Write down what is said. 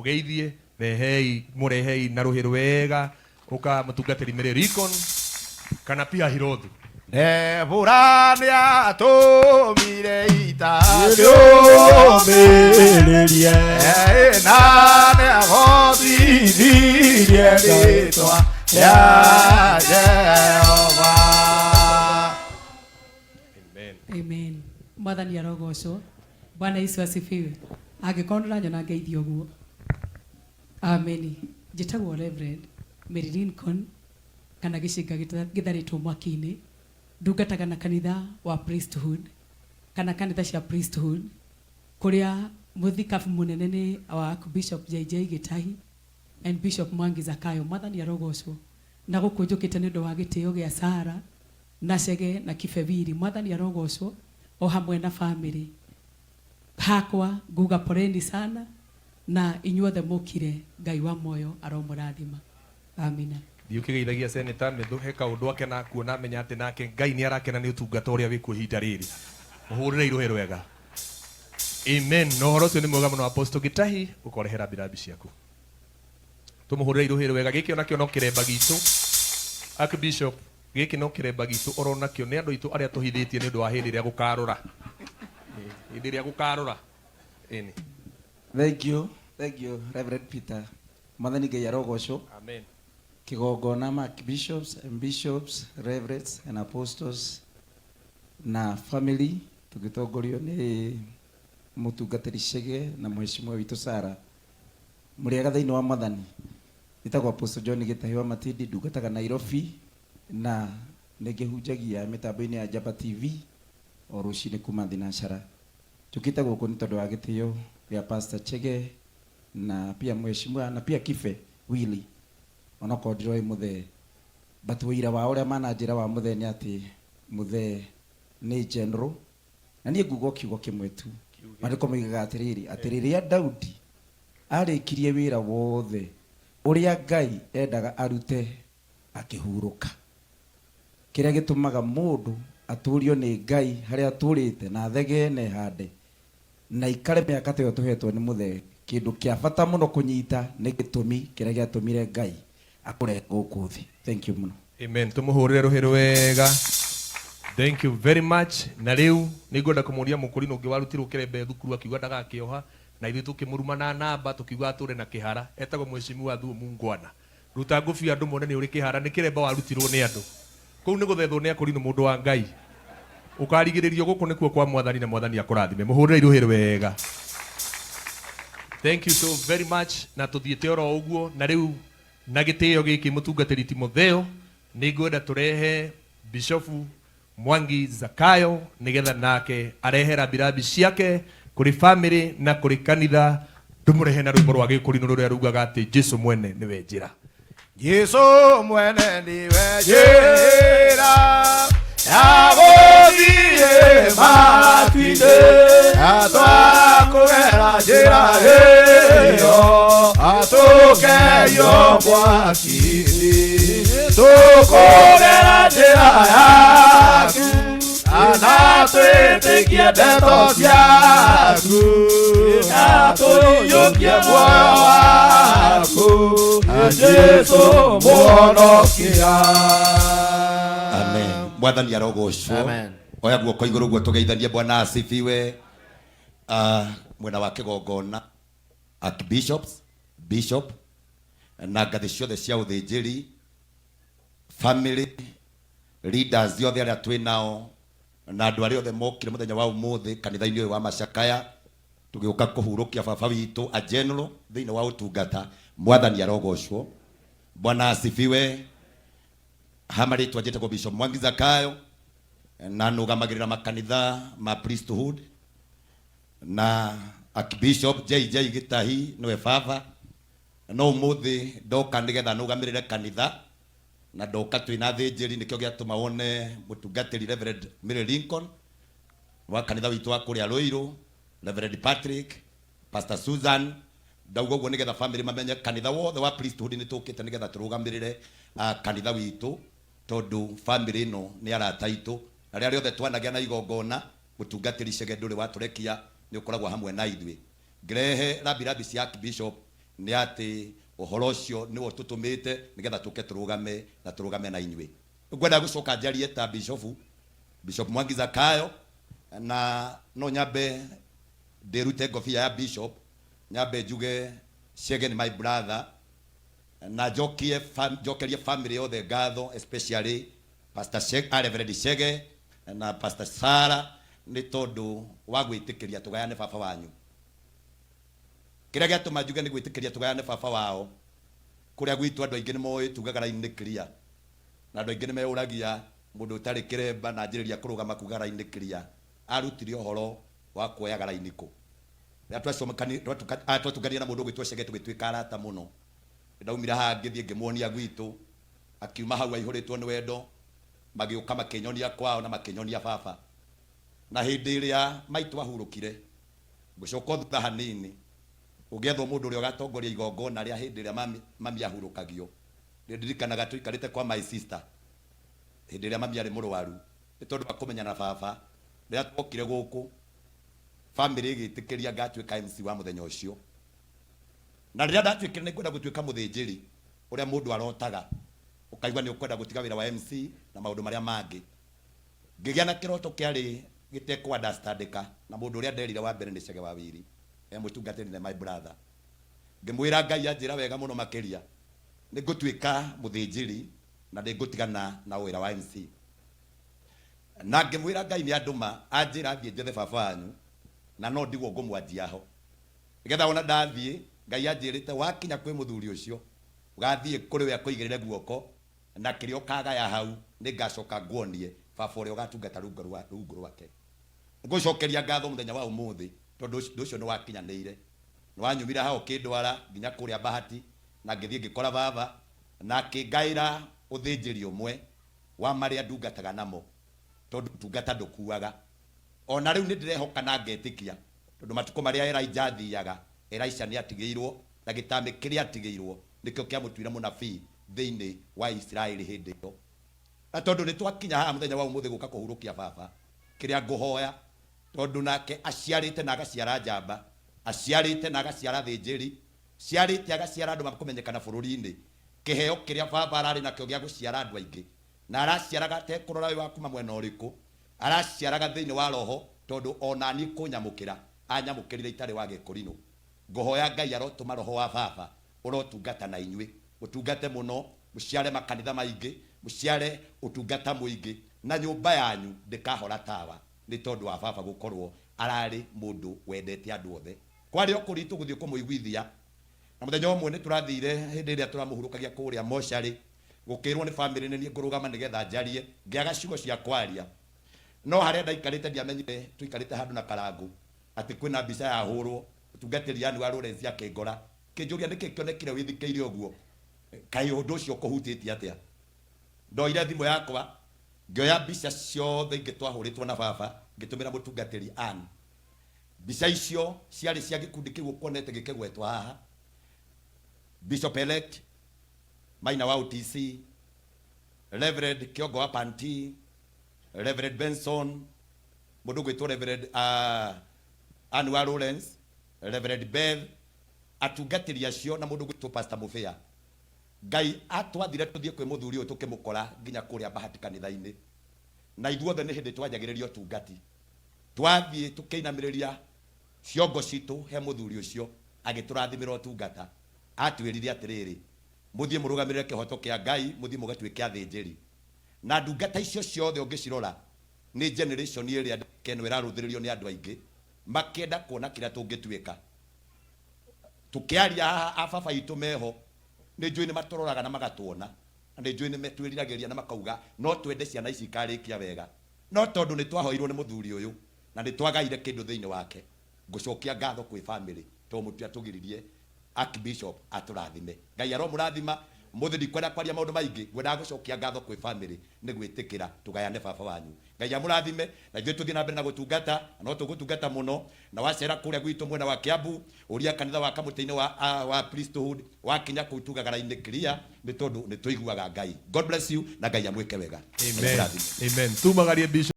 Mũgeithie, rehei, mũrehei na rũhĩ rwega, ũka mũtungatĩri Mary Lincoln kana Pia Hirothu. Debora nĩatũmire ita Rĩũmĩrĩrie. Na nĩagocithirie rĩtwa rĩa Jehova. Amen. Amen. Mwathani arogocwo. Bwana Yesu asifiwe. Angĩkorwo nĩũranyona ngeithio ũguo. Ameni. Njĩtagwo Reverend Mary Lincoln kana gĩcinga gĩtharĩtwo mwaki-inĩ. Ndungataga na kanitha wa priesthood kana kanitha cia priesthood kũrĩa mũthikabu mũnene nĩ wa Archbishop JJ Gĩtahi and Bishop Mwangi Zakayo. Mwathani arogocwo. Na gũkũ njũkĩte nĩ ũndũ wa gĩtĩo gĩa Sarah na Chege na Kibewiri. Mwathani arogocwo o hamwe na family. Hakwa nguga poleni sana na inyuothe mũkire Ngai wa muoyo aromũrathima. Amina. Thiĩ ũkĩgeithagia Senator Methu he kaũndũ akena kuona amenya atĩ nake Ngai nĩ arakena nĩ ũtungata ũrĩa wĩkuo ihinda rĩrĩ. Mũhũrĩre irũhĩ rwega. Amen. Na ũhoro ũcio nĩ mwega mũno Apostle Gĩtahi ũkorehe rambirambi ciaku. Tũmũhũrĩre irũhĩ rwega. Gĩkĩ onakĩo no kĩremba gitũ. Archbishop, gĩkĩ no kĩremba gitũ oro nakĩo nĩ andũ aitũ arĩa tũhithĩtie nĩ ũndũ wa hĩndĩ ĩrĩa gũkarũra. Hĩndĩ ĩrĩa gũkarũra. Ĩni. Thank you, thank you, Reverend Peter. Mwathani Ngai arogocwo. Amen. Kĩgongona ma bishops and bishops, reverends and apostles na family tũgĩtongorio nĩ mũtungatĩri Chege na mheshimiwa witũ Sarah. Mũrĩega thĩinĩ wa Mwathani. Njĩtagwo Apostle John Gĩtahi wa Matindi, ndungataga Nairobi na nĩngĩhunjagia mĩtambo-inĩ ya Njamba TV o rũcinĩ kuma thinacara. Njũkĩte gũkũ nĩ tondũ wa gĩtĩo gĩa Pastor Chege na pia mheshimiwa na pia Kibe Willy onokorwo ndiroĩ mũthee but ũira wa ũrĩa mananjĩra wa mũthee nĩ atĩ mũthee nĩ general na niĩ nguga o kiugo kĩmwe tu maandĩko moigaga atĩrĩrĩ atĩ rĩrĩa Daudi arĩkirie wĩra wothe ũrĩa Ngai endaga arute akĩhurũka. Kĩrĩa gĩtũmaga mũndũ atũrio nĩ Ngai harĩa atũrĩte na athegee na ehande na aikare mĩaka ta ĩyo tũhetwo nĩ mũthee, kĩndũ kĩa bata mũno kũnyita nĩ gĩtũmi kĩrĩa gĩatũmire Ngai akũrehe gũkũ thĩ. Thank you mũno. Amen. Tũmũhũrĩre rũhĩ rwega. Thank you very much. Na rĩu nĩ ngwenda kũmũria mũkũrinũ ũngĩ warutirwo kĩrembe thukuru akiuga ndagakĩoha na ithuĩ tũkĩmũruma na namba tũkiuga atũre na kĩhara. Etagwo Mheshimiwa Thuo Mungwana. Ruta ngũbia andũ mone nĩ ũrĩ kĩhara nĩ kĩremba warutirwo nĩ andũ. Kũu nĩ gũthethwo nĩ akũrinũ mũndũ wa Ngai. Ũkarigĩrĩrio gũkũ nĩkuo kwa Mwathani na Mwathani akũrathime. Mũhũrĩre irũhĩ rwega. Thank you so very much na tũthiĩte oro ũguo na rĩu na gĩtĩo gĩkĩ mũtungatĩri Timotheo nĩ ngwenda tũrehe Bishofu Mwangi Zakayo nĩgetha nake arehe rambirambi ciake kũrĩ family na kũrĩ kanitha tũmũrehe na rwĩmbo rwa gĩkũrinũ rũrĩa rugaga atĩ Jesu mwene nĩwe njĩra. Jesu mwene niwe njĩra ya gũthiĩ matu-inĩ atwakũgera njĩra ĩyo atũkeio mwaki-inĩ tũkũgera njĩra yaku ana twĩtĩkie ndeto ciaku na tũiyũkie muoyo waku Jesu mũhonokia. Amen. Mwathani arogocwo. Amen. Oya guoko igũrũ guo tũgeithanie Bwana asifiwe. Mwena wa kĩgongona archbishops, bishop na ngathĩ ciothe cia ũthĩnjĩri, family leaders othe arĩa twĩ nao na andũ arĩa othe mokire mũthenya wa ũmũthĩ kanitha-inĩ ũyũ wa Macakaya tũgĩũka kũhurũkia baba witũ a general thĩinĩ wa ũtungata. Mwathani arogocwo. Bwana asifiwe. Ha marĩtwa njĩtagwo Bishop Mwangi Zakayo na nũgamagĩrĩra makanitha ma priesthood na Archbishop JJ Gĩtahi nĩwe baba no ũmũthĩ ndoka nĩgetha nũgamĩrĩre kanitha na ndoka twĩna athĩnjĩri nĩkĩo gĩatũma wone mũtungatĩri Reverend Mary Lincoln wa kanitha witũ wa kũrĩa Ruiru, Reverend Patrick, Pastor Susan. Ndauga ũguo nĩgetha family mamenye kanitha wothe wa priesthood nĩ tũkĩte nĩgetha tũrũgamĩrĩre kanitha witũ tondũ family ĩno nĩ arata aitũ na rĩrĩa rĩothe twanagĩa na igongona mũtungatĩri Chege ndũrĩ watũrekia nĩ ũkoragwo hamwe na ithuĩ. Ngĩrehe rambirambi cia Archbishop Nĩ atĩ ũhoro ũcio nĩwo tũtũmĩte nĩgetha tũke tũrũgame na tũrũgame na inyuĩ. Ngwenda gũcoka njarie ta bishofu, Bishop Mwangi Zakayo, na no nyambe ndĩrute ngobia ya bishop, nyambe njuge Chege ni my brother, na njokie njokerie family yothe ngatho, especially Pastor Chege, Reverend Chege na Pastor Sarah, nĩ tondũ wa gwĩtĩkĩria tũgayane baba wanyu. Kĩrĩa gĩatũma njuge nĩ gwĩtĩkĩria tũgayane baba wao, kũrĩa gwitũ andũ aingĩ nĩ moĩ tugaga line nĩ clear, na andũ aingĩ nĩ meyũragia mũndũ ũtarĩ kĩremba na anjĩrĩria kũrũgama kuga line nĩ clear, arutire ũhoro wa kuoyaga line kũ? Rĩrĩa twatunganire na mũndũ ũgwĩtwo Chege tũgĩtuĩka arata mũno. Ndaumire haha ngĩthiĩ ngĩmuonia gwitũ, akiuma hau aihũrĩtwo nĩ wendo, magĩũka makĩnyonia kwao na makĩnyonia baba. Na hĩndĩ ĩrĩa maitũ ahurũkire, ngũcoka o thutha hanini, gũgĩethwo mũndũ ũrĩa ũgatongoria igongona rĩa hĩndĩ ĩrĩa mami ahurũkagio. Nĩndirikanaga tũikarĩte kwa my sister hĩndĩ ĩrĩa mami arĩ mũrwaru, nĩ tondũ wa kũmenyana na baba. Rĩrĩa twokire gũkũ, family ĩgĩtĩkĩria ngatuĩka MC wa mũthenya ũcio. Na rĩrĩa ndatuĩkire nĩ ngwenda gũtuĩka mũthĩnjĩri, ũrĩa mũndũ arotaga, ũkaigua nĩ ũkwenda gũtiga wĩra wa MC na maũndũ marĩa mangĩ. Ngĩgĩa na kĩroto kĩarĩ gĩtekũ understandĩka, na mũndũ ũrĩa nderire wa mbere nĩ Chege wa Wiri, e mũtungatĩri na my brother. Ngĩmwĩra Ngai anjĩra wega mũno makĩria, nĩ ngũtuĩka mũthĩnjĩri na nĩ ngũtigana na wĩra wa MC. Na ngĩmwĩra Ngai nĩ andũma, anjĩra thiĩ njethe baba wanyu, na no ndigwo ngũmwanjia ho. Nĩgetha ona ndathiĩ, Ngai anjĩrĩte wakinya kwĩ mũthuri ũcio, ũgathiĩ kũrĩ we akũigĩrĩre guoko, na kĩrĩa ũkagaya hau nĩngacoka nguonie baba ũrĩa ũgatungata rungu rwake. Ngũcokeria ngatho mũthenya wa ũmũthĩ tondũ ũndũ ũcio nĩwakinyanĩire. Nĩwanyumire haha ũkĩndwara nginya kũrĩa Bahati, na ngĩthiĩ ngĩkora baba, na akĩngaĩra ũthĩnjĩri ũmwe wa marĩa ndungataga namo, tondũ ũtungata ndũkuaga. O na rĩu nĩndĩrehoka na ngetĩkia, tondũ matukũ marĩa Elijah athiaga, Elisha nĩatigĩirwo, na gĩtamĩ kĩrĩa atigĩirwo nĩkĩo kĩamũtuire mũnabii thĩinĩ wa Isiraeli hĩndĩ ĩyo. Na tondũ nĩtwakinya haha mũthenya wa ũmũthĩ gũka kũhurũkia baba, kĩrĩa ngũhoya, tondũ nake aciarĩte na agaciara njamba, aciarĩte na agaciara athĩnjĩri, ciarĩte agaciara andũ makũmenyekana bũrũri-inĩ, kĩheo kĩrĩa baba ararĩ nakĩo gĩa gũciara andũ aingĩ, na araciaraga atekũrora wĩ wa kuma mwena ũrĩkũ, araciaraga thĩinĩ wa roho, tondũ o na niĩ kũnyamũkĩra anyamũkĩrire itarĩ wa gĩkũrinũ. Ngũhoya Ngai arotũma roho wa baba ũrotungata na inyuĩ, mũtungate mũno, mũciare makanitha maingĩ, mũciare ũtungata mũingĩ, na nyũmba yanyu ndĩkahora tawa nĩ tondũ wa baba gũkorwo ararĩ mũndũ wendete andũ othe. Kwarĩ o kũritũ gũthiĩ kũmũiguithia, na mũthenya ũmwe nĩtũrathire hĩndĩ ĩrĩa tũramũhurũkagia kũrĩa mocarĩ, gũkĩrwo nĩ famĩlĩ nĩ niĩ ngũrũgama nĩgetha njarie, ngĩaga ciugo cia kwaria. No harĩa ndaikarĩte ndiamenyire tũikarĩte handũ na Karangũ atĩ kwĩna mbica yahũrwo, mũtungatĩri Ann wa Lawrence akĩngora, akĩnjũria nĩkĩ kĩonekire wĩthikĩire ũguo, kaĩ ũndũ ũcio ũkũhutĩtie atĩa? Ndoire thimũ yakwa ngĩoya mbica ciothe ingĩ twahũrĩtwo na baba ngĩtũmĩra mũtungatĩri Ann. Mbica icio ciarĩ cia gĩkundi kĩu ũkuonete gĩkĩgwetwo haha, Bishop elect Maina wa OTC, Reverend Kĩongo wa Panti, Reverend Benson, mũndũ ũgwĩtwo Reverend Ann wa Lawrence, Reverend Beth, atungatĩri acio na mũndũ ũgwĩtwo Pastor Mũbĩa. Ngai atwathire tũthiĩ kwĩ mũthuri ũyũ tũkĩmũkora nginya kũrĩa Bahati kanitha-inĩ. Na ithuothe nĩ hĩndĩ twanjagĩrĩria ũtungati. Twathiĩ tũkĩinamĩrĩria ciongo citũ he mũthuri ũcio, agĩtũrathimĩra ũtungata. Atwĩrire atĩrĩrĩ, mũthiĩ mũrũgamĩrĩre kĩhoto kĩa Ngai, mũthiĩ mũgatuĩke athĩnjĩri. Na ndungata icio ciothe ũngĩcirora nĩ generation ĩrĩa ndagĩka ĩno ĩrarũthĩrĩrio nĩ andũ aingĩ makĩenda kuona kĩrĩa tũngĩtuĩka. Tũkĩaria haha a baba itũ meho, nĩ njũĩ nĩ matũroraga na magatuona, na nĩ njũĩ nĩ twĩriragĩria na makauga no twende ciana ici ikarĩkia wega. No tondũ nĩ twahoirwo nĩ mũthuri ũyũ na nĩ twagaire kĩndũ thĩinĩ wake, ngũcokia ngatho kwĩ family tondũ mũtiatũgiririe Archbishop atũrathime. Ngai aromũrathima. Ũmũthĩ ndikwenda kwaria maũndũ maingĩ, ngwendaga gũcokia ngatho kwĩ family nĩ gwĩtĩkĩra tũgayane baba wanyu. Ngai amũrathime, na ithuĩ tũthiĩ na mbere na gũtungata, na no tũgũtungata mũno. Na wacera kũrĩa gwitũ mwena wa Kiambu, ũria kanitha wa Kamũtĩ-inĩ wa Priesthood, wakinya kũu tugaga line nĩ clear, nĩ tondũ nĩ tũiguaga Ngai. God bless you, na Ngai amwĩke wega. Amen. Amũrathime. Amen. Tumagarie Bishop.